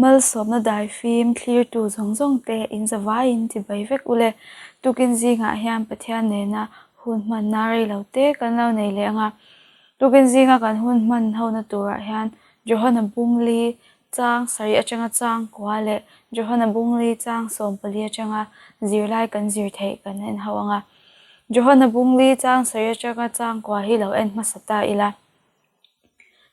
Malsawmna daifim thlirtu zawng zawng te in zavaiin chibai vek ule. Tukin zingah hian Pathian nena hun hmanna rei lo te kan lo nei leh ang a. Tukin zinga kan hun hman hona turah hian Johana Bungli chang sarih atanga chang kua leh Johana Bungli chang 14 atanga zirlai kan zir theih kan en ho ang a. Johana Bungli chang sarih atanga chang kua hi lo en hmasa ta ila.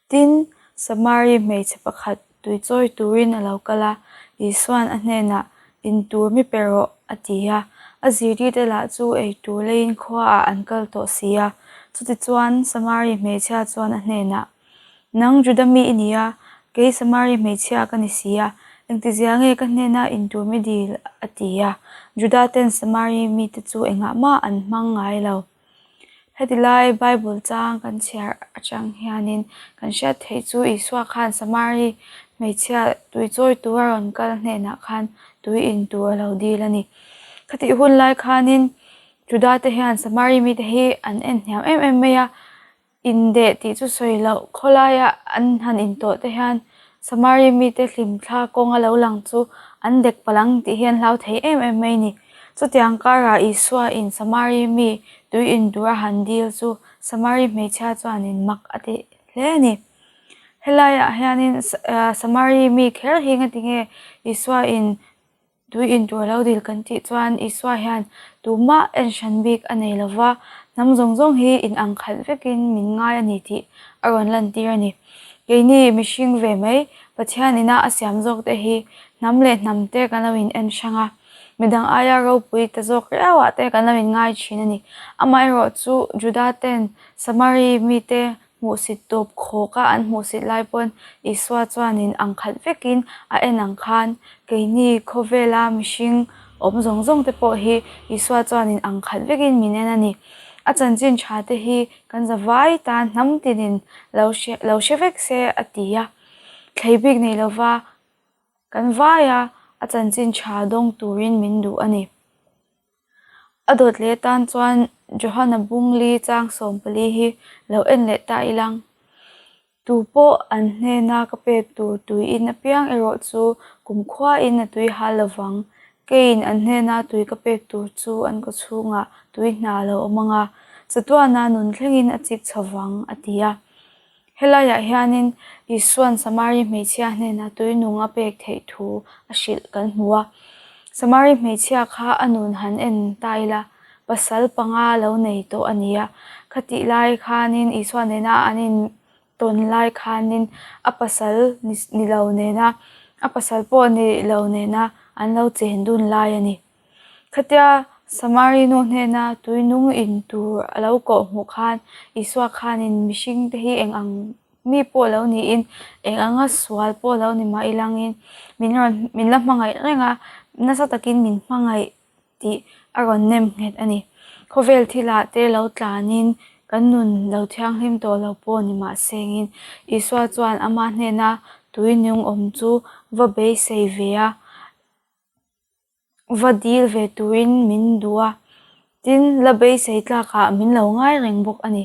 Tin, Samari hmeichhe pakhat tui chawi turin a lo kal a, Isua'n a hnenah, In tur mi pe rawh, a ti a. A zirtirte lah chu ei tur leiin khuaah an kal tawh si a. Chutichuan, Samari hmeichhia chuan a hnenah, Nang Juda mi i ni a, kei Samari hmeichhia ka ni si a, engtizia nge ka hnena in tur mi dil? a ti a. Juda ten Samari mite chu engah mah an hmang ngai lo. Heti lai Bible chang kan chhiar atang hianin kan hriat theih chu Isua khan Samari hmeichhia tui chawi tur a rawn kal hnenah khan tui in tur a lo dil a ni. Khatih hun lai khanin Juda te hian Samari mite hi an en hniam em em mai a, Indeh tih chu sawi loh khawlaia an han intawh te hian Samari mite hlimthla kawng a lo lang chu an dek palh ang tih hi an hlau thei em em mai ni. Chutiang karah Isua in Samari mi tui in tur a han dil chu Samari hmeichhia chuanin mak a ti hle a ni. Helaiah hianin Samari mi kher hi ngatinge Isua in Tui in tur lo dil kan tih chuan Isua hian tumah en hran bik a nei lo va, hnam zawng zawng hi in ang khalh vekin min ngai a ni tih a rawn lantir a ni. Keini mihring ve mai Pathian ina a siam zawk te hi hnam leh hnam te kan lo in en hrang a, midang aia ropui ta zawk riauah te kan lo in ngai thin a ni. Amaherawh chu Juda ten Samari mite Hmuhsit tawp khawk a an hmuhsit lai pawn Isua chuanin ang khat vekin a en ang khan keini khawvela mihring awm zawng zawng te pawh hi Isua chuanin ang khat vekin min en a ni. A chanchin tha te hi kan zavai tan hnam tinin lo hre lo hre vek se a ti a. Thlei bik nei lova kan vaia a chanchin tha dawng turin min duh a ni. A dawt leh tan chuan Johana Bungli chang 14 hi lo en leh ta ilang. Tu pawh an hnena ka pek tur tui in apiang erawh chu kumkhuain a tui hal lovang. Keiin an hnena tui ka pek tur chu an kawchhungah tui hna a lo awm ang a, chatuana nun thlengin a chik chho vang, a ti a. Helaiah hianin Isua'n Samari hmeichhia hnenah tui nung a pek theih thu a hrilh kan hmu a. Samari hmeichhia kha a nun han en ta ila, pasal panga lo nei tawh a ni a. Khatih lai khanin Isua nena an intawn lai khanin a pasal ni lo nena, a pasal pawh ni lo nena an lo chen dun lai a ni. Khatia Samari nu hnena tui nung in tur a lo kawh hmuh khan Isua khanin mihring te hi eng ang mi pawh lo niin eng anga sual pawh lo ni mah ilangin min rawn min la hmangaih reng a, nasa takin min hmangaih tih a rawn nem nghet a ni. Khawvel thilah te lo tlanin kan nun lo thianghlim tawh lo pawh ni mah sengin Isua chuan ama hnena tui nung awm chu va beisei ve a. Va dil ve turin min duh a, tin la beisei tlakah min lo ngai reng bawk a ni.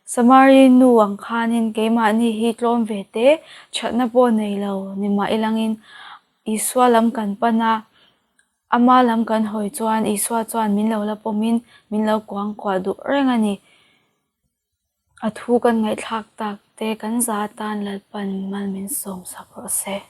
Samari nu ang khanin keimahni hi tlawm ve te, thatna pawh nei lo ni mah ilangin Isua lam kan pan a, ama lam kan hawi chuan Isua chuan min lo la pawmin min lo kuangkuah duh reng a ni. A thu kan ngaihthlak tak te kan za atan Lalpan mal min sawmsak rawh se.